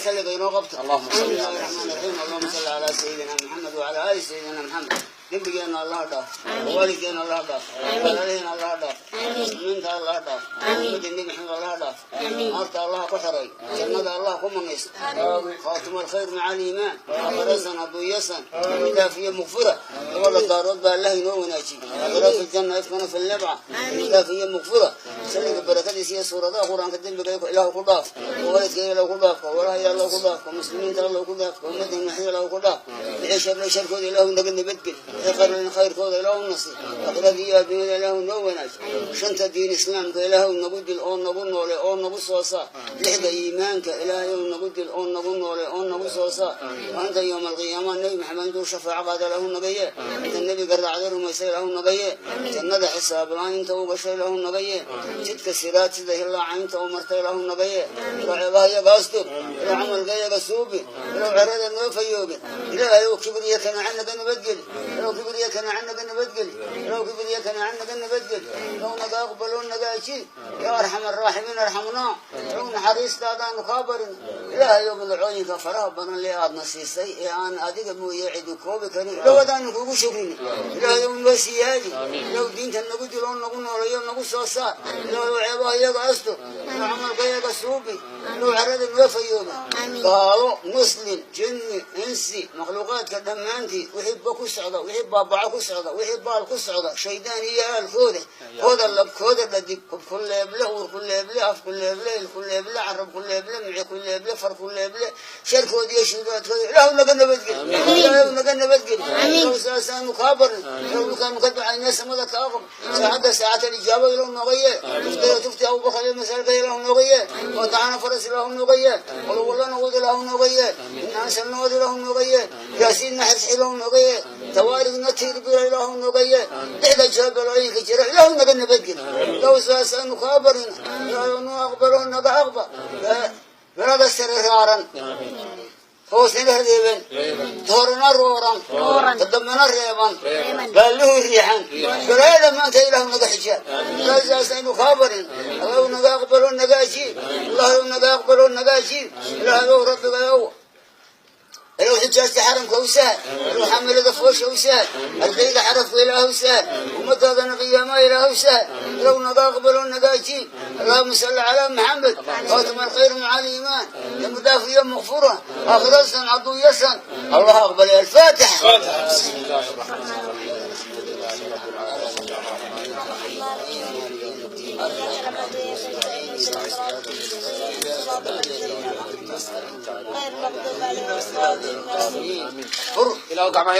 Salliga inoo qabta. اللهم صل بسم الله على الرحمن الرحيم. اللهم صل على سيدنا محمد وعلى آل سيدنا محمد. Dembigeena Allah dhaaf, waalidkeena Allah dhaaf, walaalihiina Allah dhaaf, muslimiinta Allah dhaaf, ummadda Nebi Maxamed Allah dhaaf, naarta Allah ku xiray, jannada Allah ku manaysta, khaatima alkhayr maca aliimaan, aakhirasan adduunyasan midaafiyo mukfira. Labada daarood baa Allah inoo wanaajiyey, aakhira fi ljanna, ifkana fi libca, midaafiyo mukfira. Salliga barakadiisa iyo suuradaha Qur-aanka dembiga Ilaahu ku dhaaf, waalidka Ilaahu ku dhaaf, walaha Ilaahu ku dhaaf, muslimiinta Allah ku dhaaf, ummadda Maxamed Ilaahu ku dhaaf. Wixii sharle sharkooda Ilaahu naga nabadgeli, wixii khayrna khayrkooda Ilaahu nasi, aakhirada iyo adduunyada Ilaahu noo wanaaji. Shanta diin Islaamka Ilaahu nagu dil oo nagu noole oo nagu soo saar. Lixda iimaanka Ilaahay nagu dil oo nagu noole oo nagu soo saar. Maalinta yowma alqiyaama Nebi Maxamed intuu shafaaco qaada Ilaahu naga yee. Inta Nebiga raacday rumaysa Ilaahu naga yee. Jannada xisaab la-aan inta u gasho Ilaahu naga yee. Jidka siraad sida hilaaca inta u marta Ilaahu naga yee. Ilaa ceebaha iyaga astur, ilaa camalka iyaga suubi, ilaa cerada noo fayoobe. Ilaahay oo kibir iyo kanaaca naga nabadgeli, ilaa kibir iyo kanaaca naga nabadgeli, ilaa kibir iyo kanaaca naga nabadgeli. Ilaa naga aqbalo, naga ajiib, yaa arxam araaximiin arxamnaa. Ilaa naxariistaadaanu kaa barin. Ilaahay oo madacooyinka faraha badan lee aadna siisay ee aan adiga mooye cidi koobi karin, ilowadaanu kugu shukrin. Ilaahay oo noo siyaadi, ilaw diinta nagu dilo oo nagu nooleeyo nagu soo saar. Ilaahay oo ceebaha iyaga astur, ilaw camalka iyaga suubi, ilaw carada noo fayooba. Gaalo, muslim, jinni, insi, makhluuqaadka dhammaantii, wixii ba ku socda, wixii baabaco ku socda, wixii baal ku socda, shaydaan iyo aalkooda, kooda lab, kooda dhadig, hub ku leeble, uur ku leeble, af ku leeble, il ku leeble, carab ku leeble, mici ku leeble, far ku leeble, sharkooda iyo shudaadkooda Ilaahu naga nabadgeli, Ilaahu naga nabadgeli. Ilaahu saasaanu kaa barnay, Ilaahu dhulkaanu ka ducaynay, samada kaa qab. Saacadda saacata alijaaba Ilaahu nooga yee. Tuftaya tufti Abubakar iyo masaalka Ilaahu nooga yee. Watacana faras Ilaahu nooga yee. Qulwalana wad Ilaahu nooga yee. Inaansalnawad Ilaahu nooga yee. Yaasiinna xirx Ilaahu nooga yee. Tawaarigna tiirbira Ilaahu nooga yee. Lixda jaabalooyinka jira Ilaahu naga nabadgeli. Ilaahu saasaanu kaa barina, Ilaahu noo aqbalo, naga aqbal. Berada sare raaran, hoosna reeban, toorana rooran, tadambana reeban, baalluhu riixan, balaayada maanta Ilaahu naga xijaab. Ilaahu saasaynu kaa barin. Allahu naga aqbalo, naga ajiib. Allahu naga aqbalo, naga ajiib. Ilaahayow rabbigayow, ilow xijaajta xaramka u sahal, ilow xamilada foosha u sahal, ardayda xarafka Ilaahu sahal, ummadaadana qiyaamaha Ilaahu sahal. Ilow naga aqbalo, naga ajiib. اللهم صل على محمد. خاتم الخير مع الايمان، المدافع مغفورة، اخرسا عضويسا. الله اقبل. الفاتحه. بسم الله الرحمن الرحيم. الحمد لله رب العالمين، الرحمن الرحيم، مالك يوم الدين، إياك نعبد غير المغضوب عليهم ولا الضالين. فر. Ilaahu gacmaha.